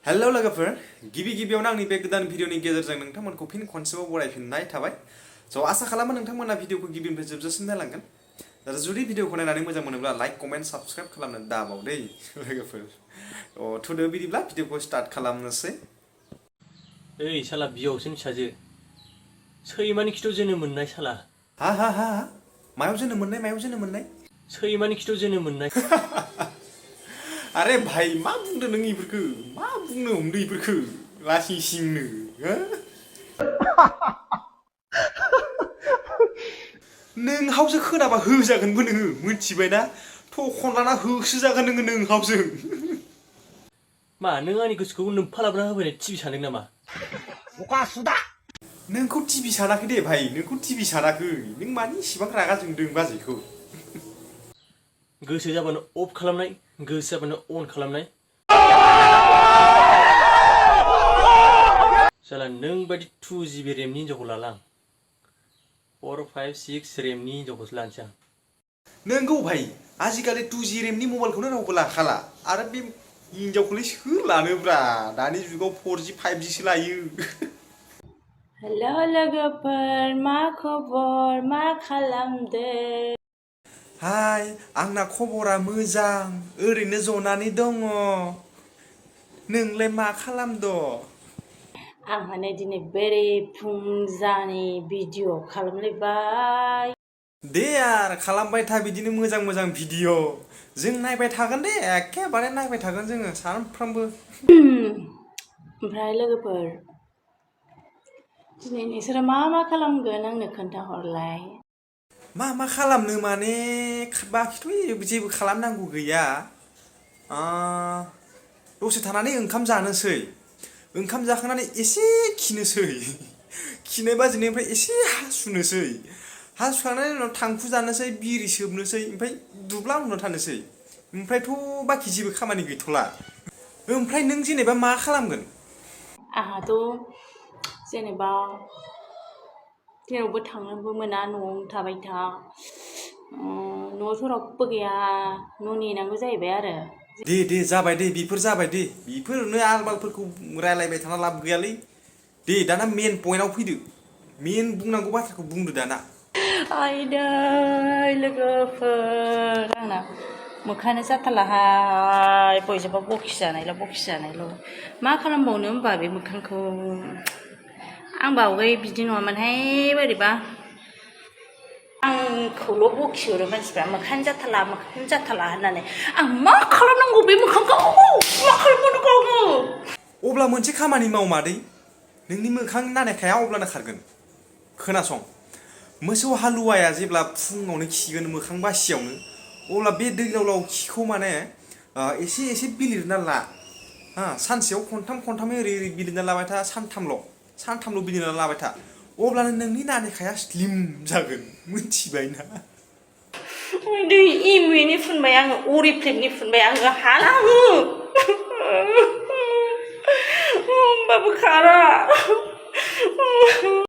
hello लोगोफोर गिबियावनो आंनि बे गोदान भिडिअनि गेजेरजों नोंथांमोनखौ फिन खनसेबाव बरायफिननाय थाबाय स' आसा खालामो नोंथांमोना भिडिअखौ गिबिनिफ्राय जोबजासिम नायलांगोन आरो जुदि भिडिअखौ नायनानै मोजां मोनोब्ला लाइक कमेन्ट साबस्क्राइब खालामनो दाबावदै लोगोफोर थुदो बिदिब्ला भिडिअखौ स्टार्ट खालामनोसै ओइ साला बियावसो फिसाजो सैमानि खिथाव जोनोम मोननाय साला हा मायाव जोनोम मोननाय सैमानि खिथाव जोनोम मोननाय अरे भाई मा बुंदों नों इफोरखौ मा बुंनो हमदों इफोरखौ लासिंसिंनो नों हावसो खोनाबा होजागोनबो नोङो मिथिबायना थखनलाना होसो जागोन नोङो नों हावजों मा नों आंनि गोसोखौ नोमफालाबना होबाय टिभि सानदों नामा अखा सुदा नोंखौ टिभि सानाखै दे भाई नोंखौ टिभि सानाखै नों मानि इसिबां रागा जोंदों बाजैखौ गोसो जाबानो अफ खालामनाय गोसो जाबानो अन खालामनाय साला नों बायदि 2GB रेमनि हिनजावखौ लाला आं 4, 5, 6 रेमनि हिनजावखौसो लानोसै आं नोंगौ भाई आजिखालि 2G रेमनि मबाइलखौनो रावबो लाखाला आरो बे हिनजावखौलाय सोर लानोब्रा दानि जुगाव 4G 5G सो लायो हेलो लोगोफोर मा खबर मा खालामदों हाय आंना खबरा मोजां ओरैनो जनानै दङ नोंलाय मा खालामदो आं माने दिनै बेरे फुंजानि भिडिअ खालामलायबाय दे यार खालामबाय था बिदिनो मोजां भिडिअ जों नायबाय थागोन दे एखेबारे नायबाय थागोन जोङो सानफ्रामबो ओमफ्राय लोगोफोर दिनै नोंसोरो मा खालामगोन आंनो खोन्थाहरलाय मा खालामनो माने बाखिथ' जेबो खालामनांगौ गैया दसे थानानै ओंखाम जानोसै ओंखाम जाखांनानै एसे खिनोसै खिनाय बाजिनायनिफ्राय एसे हासुनोसै हासुखांनायनि उनाव थांखु जानोसै बिरि सोबनोसै ओमफ्राय दुब्ला उन्दुना थानोसै ओमफ्रायथ' बाखि जेबो खामानि गैथ'ला ओमफ्राय नों जेनेबा मा खालामगोन आंहाथ' जेनेबा जेरावबो थांनोबो मोना न'आवनो थाबाय था न'आवथ' रावबो गैया न' नेनांगौ जाहैबाय आरो दे जाबाय दे बेफोर जाबाय दे बेफोरनो आलबालफोरखौ रायलायबाय थाना लाब गैयालै दे दाना मेन पइन्टआव फैदो मेन बुंनांगौ बाथ्राखौ बुंदो दाना आयदै लोगोफोर आंना मोखाङानो जाथारलाहाय बयजोंबो बखि जानायल' मा खालामबावनो होमबा बे मोखांखौ आंबा आवगाय बिदि नङामोनहाय बोरैबा आंखौल' बखिहरो मानसिफ्रा मोखाङानो जाथारला होननानै आं मा खालामनांगौ बे मोखांखौ मा खालामनांगौ आङो अब्ला मोनसे खामानि माव मादै नोंनि मोखांनि नानेखाया अब्लानो खारगोन खोनासं मोसौ हालुवाया जेब्ला फुङावनो खिगोन मोखां बासियावनो अब्ला बे दैलाव खिखौ माने एसे बिलिरना ला सानसेयाव खनथामै ओरै बिलिरना लाबाय था सानथामल' बिलिरना लाबाय था अब्लानो नोंनि नानेखाया स्लिम जागोन मिथिबायना दै इमुनि फुनबाय आङो अरिफ्लेमनि फुनबाय आङो हाला आङो होमबाबो खारा